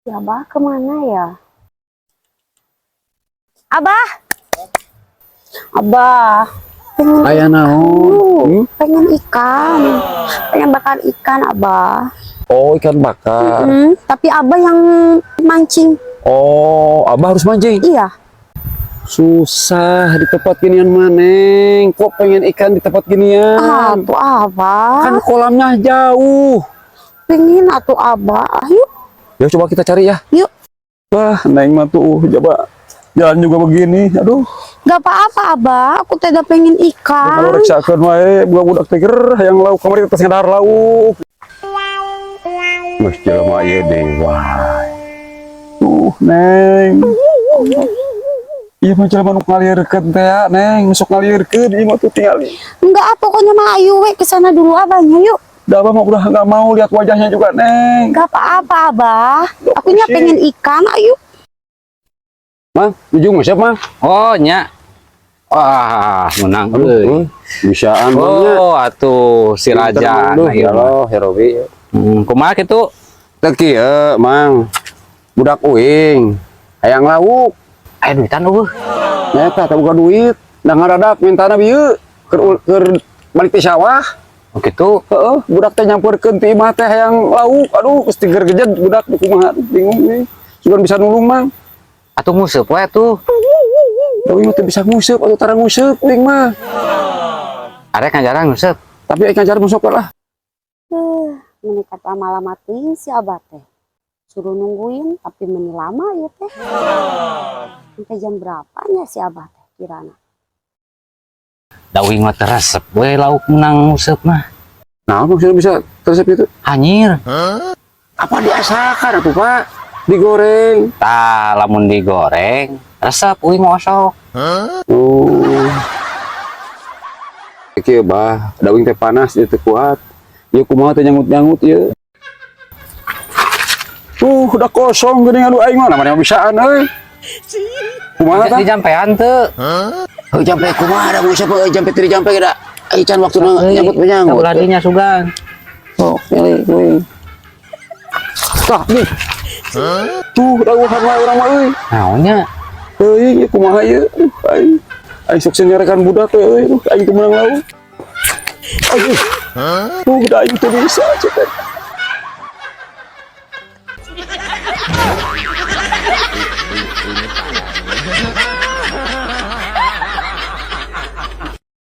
Ya, Abah kemana ya? Abah! Abah, pengen, Aya naon? Hmm? Pengen ikan. Pengen bakar ikan, Abah. Oh, ikan bakar. Tapi Abah yang mancing. Oh, Abah harus mancing. Iya. Susah di tempat ginian maneng. Kok pengen ikan di tempat ginian? Ah, tuh Abah. Kan kolamnya jauh. Pengen atuh, Abah. Yuk, Ya, coba kita cari ya. Yuk. Wah, Neng mah tuh coba jalan juga begini. Aduh, Gak apa-apa, Abah. Aku tidak pengen ikan. Kalau reksakeun wae budak-budak teh ger hayang lauk, kamari tos ngadahar lauk. Geus jelema ieu deui wae. Tuh, Neng. Ieu mah jelema nu ngalieurkeun teh ya, Neng, sok ngalieurkeun ieu mah tuh tingali. Enggak, ah, pokoknya mah ayo we ke sana dulu abahnya, yuk. Dah, Abah mah udah nggak mau lihat wajahnya juga, Neng. Gak apa-apa, Abah. Akunya Pusing. Pengen ikan, ayo. Mang, ujung mah siapa, Mang? Oh nya. Wah, menang euy. Bisaan mangnya. Oh, atuh si raja. Aduh, Nah, ya ieu mah. Allah, ya Robi. Kumaha kitu? Teu kieu, Mang. Budak uing hayang lauk. Aya duitan euweuh? Nyata teu boga duit. Da ngadadak mintana bieu keur balik ti sawah. Oh kitu. Heeh, budak teh nyamperkeun ti imah teh hayang lauk. Aduh, geus tigergejed budak, kumaha, bingung nih. Sugan bisa nulung, Mang. Atuh nguseup we atuh. Da uing mah teu bisa nguseup atuh, tara nguseup uing mah. Arek ngajaran nguseup. Tapi aing ngajar masuk lah. Meni lama-lama teuing si Abah teh. Suruh nungguin tapi meni lama ya teh. Sampai jam berapanya si Abah teh kirana? Da uing mah teu resep we lauk menang nguseup mah. Nah, maksudnya bisa resep itu? Hanyir. Apa diasakan atuh, Pak? Digoreng. Tah, lamun digoreng resep, uing mah osok. Oh. Kieu, Bah, da uing teh panas, ieu teu kuat. Ieu kumaha teh nyangut-nyangut ieu. Tuh, udah kosong geuning, aduh, aing mah namanya bisaan euy. Kumaha tah? Di jampean teu? Heuh, jampe kumaha, da nguseup euy, jampe teu jampe da. Ai can waktuna nyanggut menyanggut. Ulah dinya sugan. Oh, milih euy. Tah, nih. Tuh, dawuhan wae urang mah euy. Naonnya? Euy, ieu kumaha ieu? Aing. Aing sok nyarekan budak teh euy. Aing teu meunang lauk. Aduh. Tuh, da aing teu bisa cepet.